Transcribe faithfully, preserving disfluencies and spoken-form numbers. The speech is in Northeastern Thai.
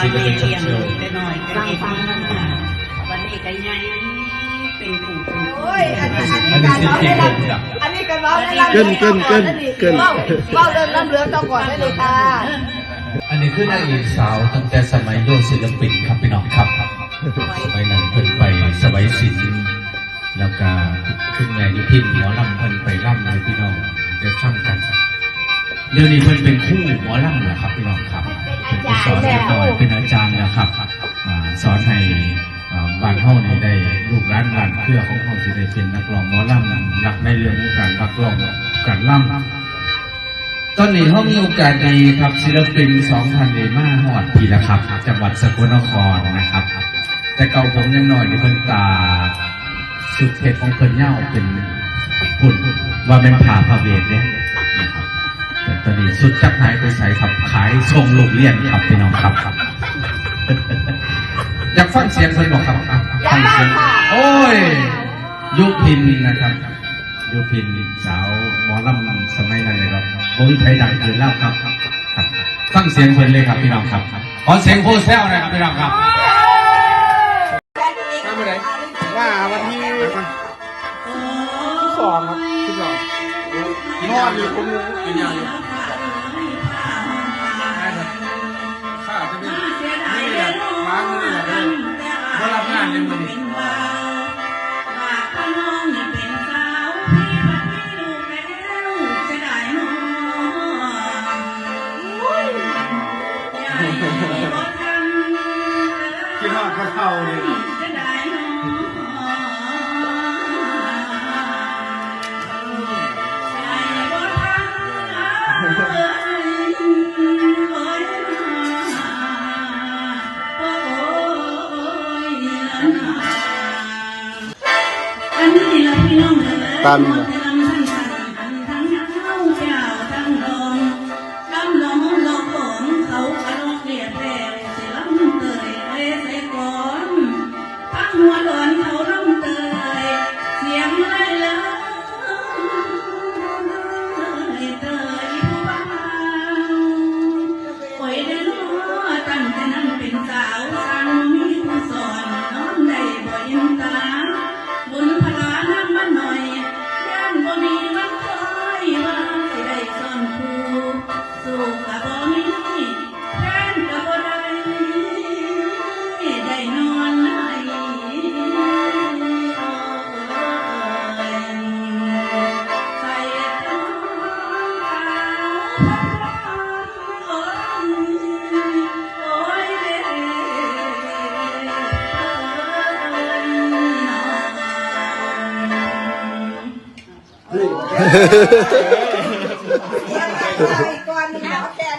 ศิลปินชมเชย แต่น้อยก็เฮ็ดมา บัดนี้ก็ใหญ่เป็นผู้เป็นคน โอ้ย อันนี้ อันนี้ อันนี้ อันนี้ก็เว้าในลำ เกิน เกิน เกิน เกิน เว้า เว้าเรื่องลำเรื่องต่อก่อนได้เลยค่ะ อันนี้คือนางเอกสาวตั้งแต่สมัยโยศิลปินครับพี่น้องครับ สมัยนั้นเพิ่นไปสบายสิน แล้วก็คุณแม่ยุพินหมอลำเพิ่นไปลำให้พี่น้องได้ฟังกัน เดี๋ยวนี้เพิ่นเป็นครูหมอลำแล้วครับพี่น้องครับ เพิ่นไปสอนเด็กน้อยเป็นอาจารย์แล้วครับ อ่า สอนให้ อ่า บ้านเฮานี่ได้ลูกหลานบ้านเครือของเฮาสิได้เป็นนักร้องหมอลำ หลักในเรื่องของการรักร้องการลำ ตอนนี้เฮามีโอกาสดีครับ ศิลปินสองท่านนี้มาฮอดพี้แล้วครับ จังหวัดสกลนครนะครับ แต่เก่าผมยังน้อยนี่เพิ่นตากสุดเพชรของเพิ่นยาวเป็นพุ่น ว่าแม่นผ้าพระเวทเนี่ยนะครับ แต่ตอนนี้สุดจักหายไปไสครับ ขายส่งลูกเรียนครับพี่น้องครับ อยากฟังเสียงเพิ่นบ่ครับ อยากฟังค่ะ โอ้ย ยุพินนะครับ ยุพินสาวหมอลำสมัยนั้นเลยครับ บ่มีใครดังเกินแล้วครับ ครับ ฟังเสียงเพิ่นเลยครับพี่น้องครับ ขอเสียงโพแซวหน่อยครับพี่น้องครับ มาเมื่อไหร่ มาวันที่ ที่สองครับ ที่สอง นอนอยู่ผมเลย เป็นยังไง ข้าจะเป็นนี่แหละ มามื้อนี้แหละเด้อ บ่รับงานเลยมื้อนี้ คิดฮอดพ่อเฒ่าเลย อันนี้ละพี่น้องเด้อ ตามนี้นะ ลำดองลองของเขากะลองเรียบแรง สิลำเตยเอ้ยใส่ก่อน ทั้งหัวดอนเขาลำเตย เสียงไล่ลำเตยผู้บ่าว โอ้ยเด้อน้อตั้งแต่นั้นเป็นสาว สร้างมีผู้สอน นอนได้บ่อิ่มตา บุญพลานำมาหน่อย ย่านบ่มีวันคอย ว่าสิได้ซ่อนคู่ สู้กะบ่มี แฟนกะบ่ได้ ได้นอนไหน ใส่ทองขาว โอ้ยเด้ โอ้ย ก่อนหนึ่งหมอแคน